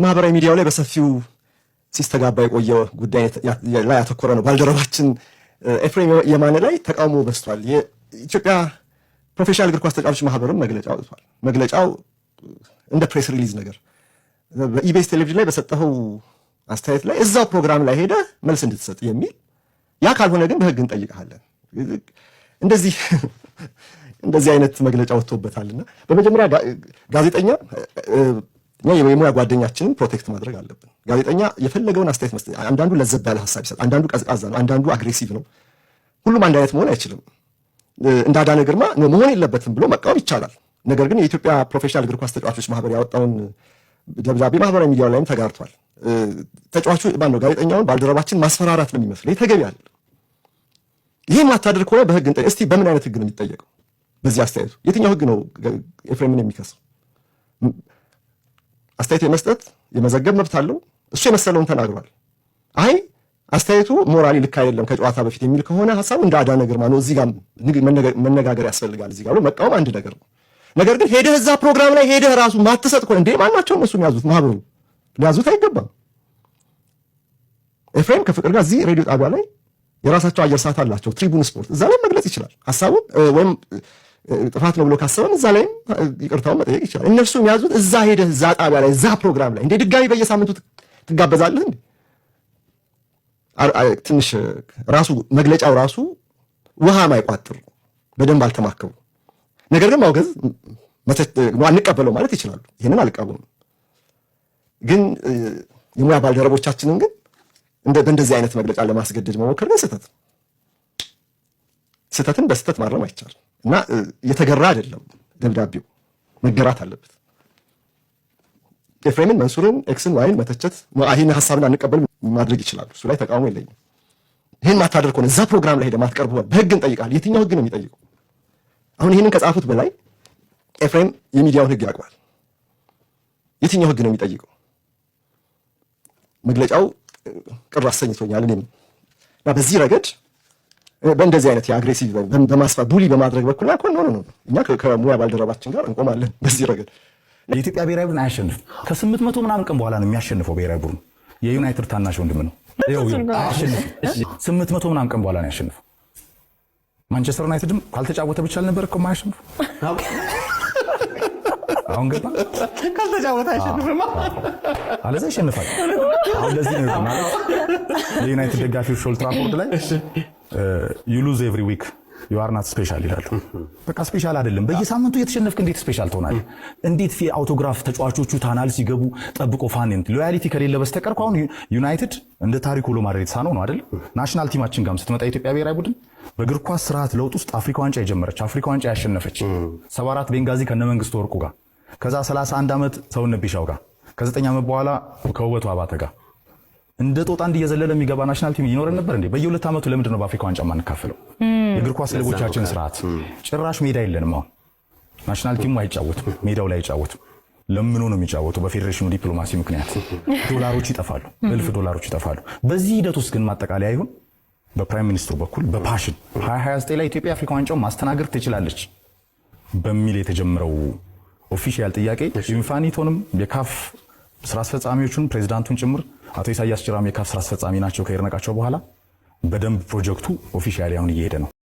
ማህበራዊ ሚዲያው ላይ በሰፊው ሲስተጋባ የቆየ ጉዳይ ላይ ያተኮረ ነው። ባልደረባችን ኤፍሬም የማነ ላይ ተቃውሞ በዝቷል። የኢትዮጵያ ፕሮፌሽናል እግር ኳስ ተጫዋቾች ማህበርም መግለጫ አውጥቷል። መግለጫው እንደ press release ነገር በኢቢኤስ ቴሌቪዥን ላይ በሰጠኸው አስተያየት ላይ እዛው ፕሮግራም ላይ ሄደህ መልስ እንድትሰጥ የሚል፣ ያ ካልሆነ ግን በህግ እንጠይቅሃለን። እንደዚህ እንደዚህ አይነት መግለጫ ወጥቶበታልና በመጀመሪያ ጋዜጠኛ እኛ የሙያ ጓደኛችንን protect ማድረግ አለብን። ጋዜጠኛ የፈለገውን አስተያየት መስጠት፣ አንዳንዱ ለዘብ ያለ ሀሳብ ይሰጥ፣ አንዳንዱ ቀዝቃዛ ነው፣ አንዳንዱ aggressive ነው። ሁሉም አንድ አይነት መሆን አይችልም። እንደ አዳነ ግርማ መሆን የለበትም ብሎ መቃወም ይቻላል። ነገር ግን የኢትዮጵያ ፕሮፌሽናል እግር ኳስ ተጫዋቾች ማህበር ያወጣውን ደብዳቤ ማህበራዊ ሚዲያው ላይም ተጋርቷል። ተጫዋቹ ማነው ጋዜጠኛውን ባልደረባችን ማስፈራራት ነው የሚመስለው። ይህ ተገቢ አይደለም። ይህን ማታደርግ ከሆነ በህግ እስቲ በምን አይነት ህግ ነው የሚጠየቀው? በዚህ አስተያየቱ የትኛው ህግ ነው ኤፍሬምን የሚከሰው? አስተያየት የመስጠት የመዘገብ መብት አለው። እሱ የመሰለውን ተናግሯል። አይ አስተያየቱ morally ልክ አይደለም ከጨዋታ በፊት የሚል ከሆነ ሀሳቡ እንደ አዳነ ግርማ ነው። እዚህ ጋር መነጋገር ያስፈልጋል። እዚህ ጋር መቃወም አንድ ነገር ነው። ነገር ግን ሄደህ እዛ ፕሮግራም ላይ ሄደህ ራሱ ማትሰጥ ከሆነ እንዴ ማናቸው እነሱ የሚያዙት ማህበሩ ሊያዙት አይገባም። ኤፍሬም ከፍቅር ጋር እዚህ ሬዲዮ ጣቢያ ላይ የራሳቸው አየር ሰዓት አላቸው። ትሪቡን ስፖርት እዛ ላይ መግለጽ ይችላል ሀሳቡን፣ ወይም ጥፋት ነው ብሎ ካሰበም እዛ ላይም ይቅርታውን መጠየቅ ይችላል። እነርሱ የሚያዙት እዛ ሄደህ እዛ ጣቢያ ላይ እዛ ፕሮግራም ላይ እንዴ ድጋሚ በየሳምንቱ ትጋበዛለህ እንዴ? ትንሽ ራሱ መግለጫው ራሱ ውሃ ማይቋጥር በደንብ አልተማከቡ። ነገር ግን ማውገዝ አንቀበለው ማለት ይችላሉ። ይህንን አልቃወምም። ግን የሙያ ባልደረቦቻችንን ግን በእንደዚህ አይነት መግለጫ ለማስገደድ መሞከር ግን ስህተት፣ ስህተትን በስህተት ማረም አይቻልም እና የተገራ አይደለም ደብዳቤው፣ መገራት አለበት። ኤፍሬምን፣ መንሱርን፣ X ን Y ን መተቸት፣ ይህን ሀሳብን አንቀበልም ማድረግ ይችላሉ። እሱ ላይ ተቃውሞ የለኝም። ይህን ማታደርግ ከሆነ እዛ ፕሮግራም ላይ ሄደህ ማትቀርብ ከሆነ በህግ እንጠይቃለን። የትኛው ህግ ነው የሚጠይቀው? አሁን ይህንን ከጻፉት በላይ ኤፍሬም የሚዲያውን ህግ ያውቀዋል። የትኛው ህግ ነው የሚጠይቀው? መግለጫው ቅር አሰኝቶኛል። እኔም እና በዚህ ረገድ በእንደዚህ አይነት የ aggressive በማስፋት bully በማድረግ በኩል no no፣ እኛ ከሙያ ባልደረባችን ጋር እንቆማለን በዚህ ረገድ። የኢትዮጵያ ብሔራዊ ቡድን አያሸንፍም። ከ800 ምናምን ቀን በኋላ ነው የሚያሸንፈው ብሔራዊ ቡድኑ። የዩናይትድ ታናሽ ወንድም ነው። አያሸንፍም። 800 ምናምን ቀን በኋላ ነው ያሸንፈው። ማንቸስተር ዩናይትድም ካልተጫወተ ብቻ አልነበር እኮ የማያሸንፈው። አሁን ገባ። ካልተጫወተ አይሸንፍም። አለዛ ይሸንፋል። አሁን ለዚህ ነው ማለት የዩናይትድ ደጋፊዎች ኦልድ ትራፎርድ ላይ "You lose every week, you are not special" ይላሉ። በቃ special አይደለም። በየሳምንቱ እየተሸነፍክ እንዴት special ትሆናለህ? እንዴት autograph ተጫዋቾቹ tunnel ሲገቡ ጠብቆ fan loyalty ከሌለ በስተቀር አሁን ዩናይትድ እንደ ታሪኩ ውሎ ማድረግ የተሳነው ነው አይደል? National team ኣችን ጋርም ስትመጣ የኢትዮጵያ ብሔራዊ ቡድን በእግር ኳስ ስርዓት ለውጥ ውስጥ አፍሪካ ዋንጫ የጀመረች፣ አፍሪካ ዋንጫ ያሸነፈች፣ 74 ቤንጋዚ ከነ መንግስቱ ወርቁ ጋር፣ ከዛ 31 ዓመት ሰውነት ቢሻው ጋር፣ ከ9 ዓመት በኋላ ከውበቱ አባተ ጋር እንደ ጦጣ እንዲህ እየዘለለ የሚገባ national team ይኖረን ነበር እንዴ? በየሁለት ዓመቱ ለምንድን ነው በአፍሪካ ዋንጫ የማንካፈለው? የእግር ኳስ ክለቦቻችን ስርዓት ጭራሽ ሜዳ የለንም። አሁን national team ኡ አይጫወትም፣ ሜዳው ላይ አይጫወትም። ለምኖ ነው የሚጫወቱ። በፌዴሬሽኑ ዲፕሎማሲ ምክንያት ዶላሮች ይጠፋሉ፣ እልፍ ዶላሮች ይጠፋሉ። በዚህ ሂደት ውስጥ ግን ማጠቃለያ ይሁን በ prime minister ኡ በኩል በ passion 2029 ላይ ኢትዮጵያ አፍሪካ ዋንጫውን ማስተናገድ ትችላለች በሚል የተጀመረው official ጥያቄ ኢንፋንቲኖንም የካፍ ስራ አስፈጻሚዎቹን ፕሬዚዳንቱን ጭምር፣ አቶ ኢሳያስ ጅራም የካፍ ስራ አስፈጻሚ ናቸው፣ ከይድነቃቸው በኋላ በደንብ ፕሮጀክቱ officially አሁን እየሄደ ነው።